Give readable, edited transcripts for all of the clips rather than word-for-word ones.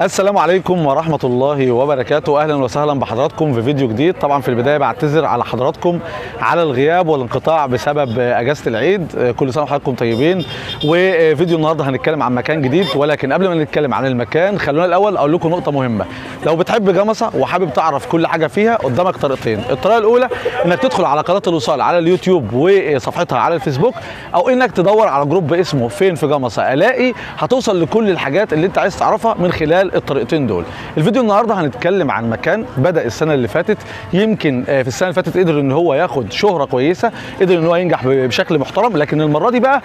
السلام عليكم ورحمة الله وبركاته. أهلا وسهلا بحضراتكم في فيديو جديد. طبعا في البداية بعتذر على حضراتكم على الغياب والانقطاع بسبب أجازة العيد. كل سنة وحضراتكم طيبين. وفيديو النهاردة هنتكلم عن مكان جديد، ولكن قبل ما نتكلم عن المكان خلونا الأول أقول لكم نقطة مهمة. لو بتحب جمصة وحابب تعرف كل حاجة فيها قدامك طريقتين. الطريقة الأولى إنك تدخل على قناة الوصال على اليوتيوب وصفحتها على الفيسبوك، أو إنك تدور على group اسمه فين في جمصة ألاقي، هتوصل لكل الحاجات اللي أنت عايز تعرفها من خلال الطريقتين دول. الفيديو النهارده هنتكلم عن مكان بدأ السنة اللي فاتت، يمكن في السنة اللي فاتت قدر ان هو ياخد شهره كويسة، قدر ان هو ينجح بشكل محترم، لكن المرة دي بقى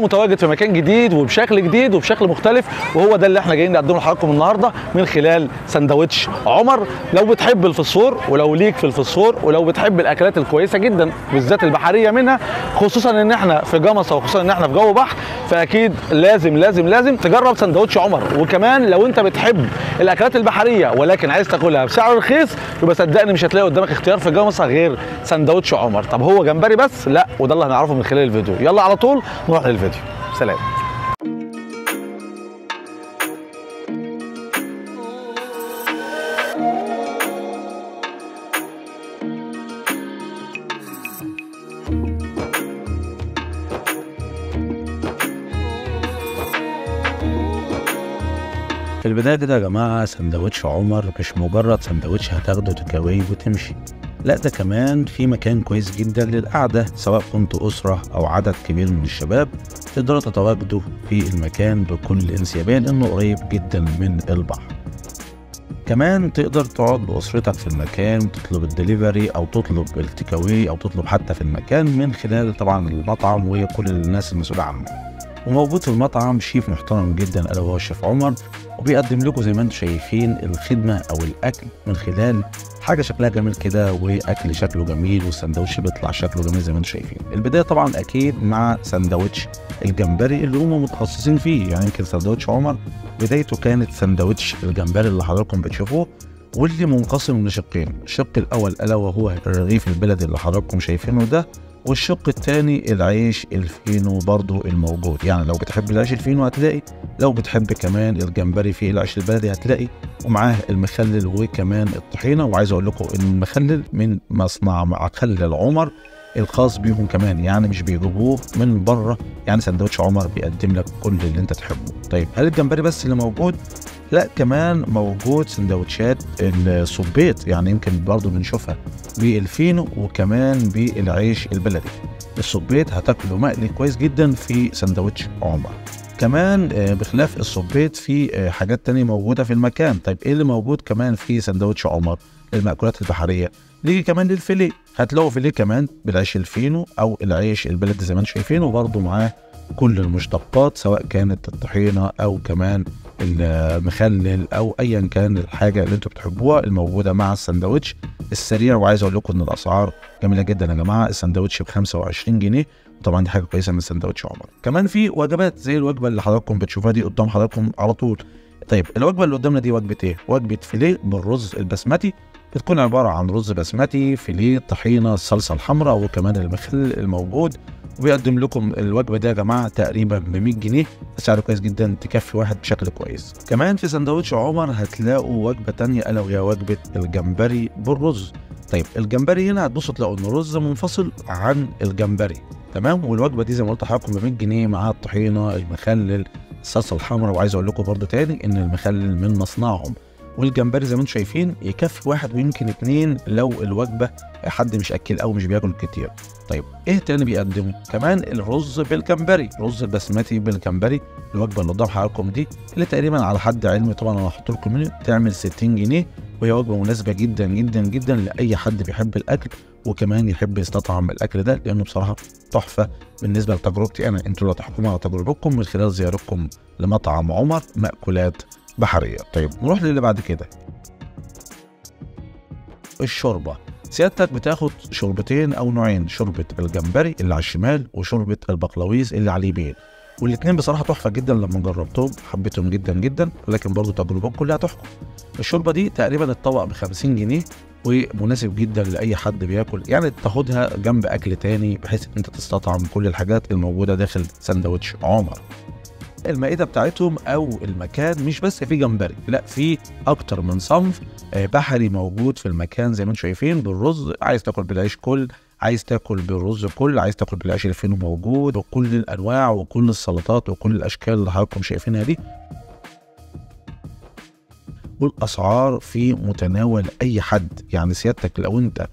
متواجد في مكان جديد وبشكل جديد وبشكل مختلف، وهو ده اللي احنا جايين نقدمه لحضراتكم النهارده من خلال سندوتش عمر. لو بتحب الفسفور ولو ليك في الفسفور ولو بتحب الاكلات الكويسة جدا بالذات البحرية منها، خصوصا ان احنا في جمصه وخصوصا ان احنا في جو بحر، فاكيد لازم لازم لازم تجرب سندوتش عمر. وكمان لو انت بتحب الاكلات البحرية ولكن عايز تاكلها بسعر رخيص، يبقى صدقني مش هتلاقي قدامك اختيار في جمصه غير سندوتش عمر. طب هو جمبري بس؟ لا، وده اللي هنعرفه من خلال الفيديو. يلا على طول نروح للفيديو. سلام. في البداية كده يا جماعة، سندوتش عمر مش مجرد سندوتش هتاخده تكاوي وتمشي، لا ده كمان في مكان كويس جدا للقعدة، سواء كنت أسرة أو عدد كبير من الشباب تقدروا تتواجدوا في المكان بكل انسيابية لأنه قريب جدا من البحر. كمان تقدر تقعد بأسرتك في المكان وتطلب الدليفري أو تطلب التكاوي أو تطلب حتى في المكان من خلال طبعا المطعم وكل الناس المسؤولة عنه. وموجود في المطعم شيف محترم جدا الا وهو الشيف عمر، وبيقدم لكم زي ما انتم شايفين الخدمة او الاكل من خلال حاجة شكلها جميل كده، واكل شكله جميل، والسندوتش بيطلع شكله جميل زي ما انتم شايفين. البداية طبعا اكيد مع سندوتش الجمبري اللي هم متخصصين فيه، يعني يمكن سندوتش عمر بدايته كانت سندوتش الجمبري اللي حضراتكم بتشوفوه، واللي منقسم لشقين. الشق الاول الا وهو الرغيف البلدي اللي حضراتكم شايفينه ده، والشق الثاني العيش الفينو برضو الموجود. يعني لو بتحب العيش الفينو هتلاقي، لو بتحب كمان الجمبري في العيش البلدي هتلاقي، ومعاه المخلل وكمان الطحينه. وعايز اقول لكم ان المخلل من مصنع مخلل عمر الخاص بيهم كمان، يعني مش بيجيبوه من بره، يعني سندوتش عمر بيقدم لك كل اللي انت تحبه. طيب هل الجمبري بس اللي موجود؟ لا، كمان موجود سندوتشات الصبيط، يعني يمكن برضو بنشوفها بالفينو وكمان بالعيش البلدي. الصبيط هتاكله مقلي كويس جدا في سندوتش عمر. كمان بخلاف الصبيط في حاجات تانية موجودة في المكان. طيب ايه اللي موجود كمان في سندوتش عمر؟ المأكولات البحرية. نيجي كمان للفيليه، هتلاقوا فيليه كمان بالعيش الفينو او العيش البلدي زي ما انتم شايفين، وبرضو معاه كل المشتقات سواء كانت الطحينة او كمان المخلل او ايا كان الحاجة اللي انتم بتحبوها الموجودة مع السندوتش السريع. وعايز اقول لكم ان الاسعار جميلة جدا يا جماعة، السندوتش ب 25 جنيه، وطبعا دي حاجة كويسة من سندوتش عمر. كمان في وجبات زي الوجبة اللي حضراتكم بتشوفها دي قدام حضراتكم على طول. طيب الوجبة اللي قدامنا دي وجبة ايه؟ وجبة فيليه بالرز البسمتي، بتكون عبارة عن رز بسمتي، فيليه، طحينه، الصلصه الحمراء، وكمان المخلل الموجود. وبيقدم لكم الوجبة دي يا جماعة تقريبا ب 100 جنيه، سعر كويس جدا تكفي واحد بشكل كويس. كمان في سندوتش عمر هتلاقوا وجبة ثانية الا وهي وجبة الجمبري بالرز. طيب الجمبري هنا هتبصوا تلاقوا ان الرز منفصل عن الجمبري، تمام؟ والوجبه دي زي ما قلت لحضراتكم ب 100 جنيه مع الطحينه، المخلل، الصلصه الحمراء. وعايز اقول لكم برده تاني ان المخلل من مصنعهم، والجمبري زي ما انتم شايفين يكفي واحد ويمكن اتنين لو الوجبة حد مش اكل او مش بياكل كتير. طيب ايه تاني بيقدمه؟ كمان الرز بالجمبري، رز البسمتي بالجمبري. الوجبة اللي قدام حضراتكم دي اللي تقريبا على حد علمي طبعا انا هحط لكم منه تعمل 60 جنيه، وهي وجبة مناسبة جدا جدا جدا لاي حد بيحب الاكل وكمان يحب يستطعم الاكل ده، لانه بصراحة تحفة بالنسبة لتجربتي انا. انتوا لو تحكموا على تجربتكم من خلال زيارتكم لمطعم عمر مأكولات بحرية. طيب نروح للي بعد كده، الشوربة. سيادتك بتاخد شوربتين او نوعين، شوربة الجمبري اللي على الشمال وشوربه البقلاويز اللي على اليمين، والاثنين بصراحة تحفة جدا لما جربتهم حبيتهم جدا جدا، ولكن برضو تجربتكم كلها تحكم. الشوربة دي تقريبا الطبق ب 50 جنيه ومناسب جدا لاي حد بياكل، يعني تاخدها جنب اكل تاني بحيث ان انت تستطعم كل الحاجات الموجودة داخل سندوتش عمر. المائدة بتاعتهم او المكان مش بس فيه جمبري، لا فيه اكتر من صنف بحري موجود في المكان زي ما انتم شايفين. بالرز، عايز تاكل بالعيش كل، عايز تاكل بالرز كل، عايز تاكل بالعيش الفينو موجود، وكل الانواع وكل السلطات وكل الاشكال اللي حضراتكم شايفينها دي. والاسعار في متناول اي حد، يعني سيادتك لو انت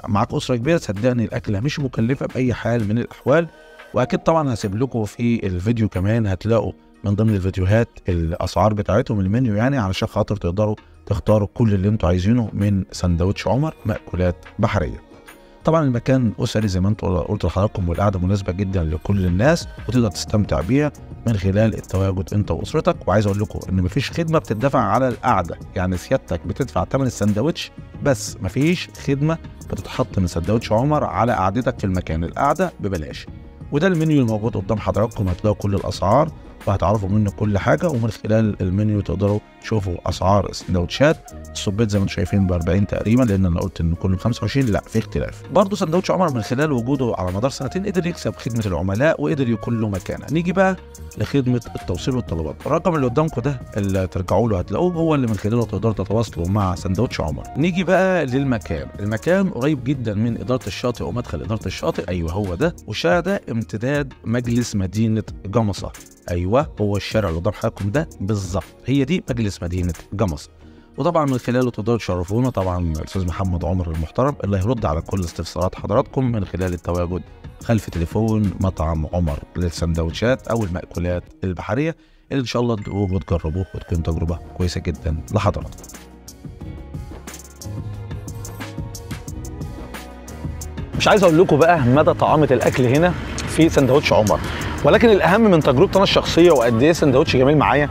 معاك اسره كبيرة صدقني الاكلة مش مكلفة باي حال من الاحوال. واكيد طبعا هسيب لكم في الفيديو كمان، هتلاقوا من ضمن الفيديوهات الاسعار بتاعتهم المنيو، يعني علشان خاطر تقدروا تختاروا كل اللي انتوا عايزينه من سندوتش عمر مأكولات بحرية. طبعا المكان اسري زي ما انتوا قلت لحضراتكم، والقعده مناسبة جدا لكل الناس وتقدر تستمتع بيها من خلال التواجد انت واسرتك. وعايز اقول لكم ان مفيش خدمة بتدفع على القعدة، يعني سيادتك بتدفع ثمن السندوتش بس، مفيش خدمة بتتحط من سندوتش عمر على قعدتك في المكان، القعدة ببلاش. وده المنيو الموجود قدام حضراتكم، هتلاقوا كل الاسعار وهتعرفوا منه كل حاجة، ومن خلال المنيو تقدروا تشوفوا اسعار السندوتشات. الصبيط زي ما انتم شايفين ب 40 تقريبا، لان انا قلت ان كله ب 25، لا في اختلاف. برضه سندوتش عمر من خلال وجوده على مدار سنتين قدر يكسب خدمة العملاء وقدر يكون له مكانه. نيجي بقى لخدمة التوصيل والطلبات. الرقم اللي قدامكم ده اللي ترجعوا له هتلاقوه هو اللي من خلاله تقدروا تتواصلوا مع سندوتش عمر. نيجي بقى للمكان. المكان قريب جدا من ادارة الشاطئ ومدخل ادارة الشاطئ، ايوه هو ده. والشارع ده امتداد مجلس مدينة جمصه، ايوه هو الشارع اللي قدام حضراتكم ده بالظبط، هي دي مجلس مدينة جمصه. وطبعا من خلاله تقدروا تشرفونا طبعا الاستاذ محمد عمر المحترم اللي هيرد على كل استفسارات حضراتكم من خلال التواجد خلف تليفون مطعم عمر للسندوتشات او المأكولات البحرية، اللي ان شاء الله تدوقوه وتجربوه وتكون تجربه كويسة جدا لحضراتكم. مش عايز اقول لكم بقى مدى طعامه الاكل هنا في سندوتش عمر، ولكن الاهم من تجربتي انا الشخصية وقد ايه سندوتش جميل معايا،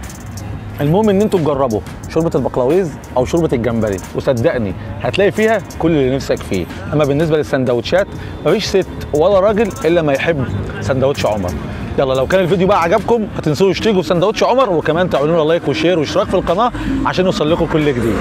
المهم ان انتوا تجربوا شوربة البقلاويز او شوربة الجمبري، وصدقني هتلاقي فيها كل اللي نفسك فيه. اما بالنسبة للسندوتشات مفيش ست ولا راجل الا ما يحب سندوتش عمر. يلا لو كان الفيديو بقى عجبكم ما تنسوش تشتركوا في سندوتش عمر، وكمان تعملوا لنا like و share واشتراك في القناة عشان يوصل لكم كل جديد.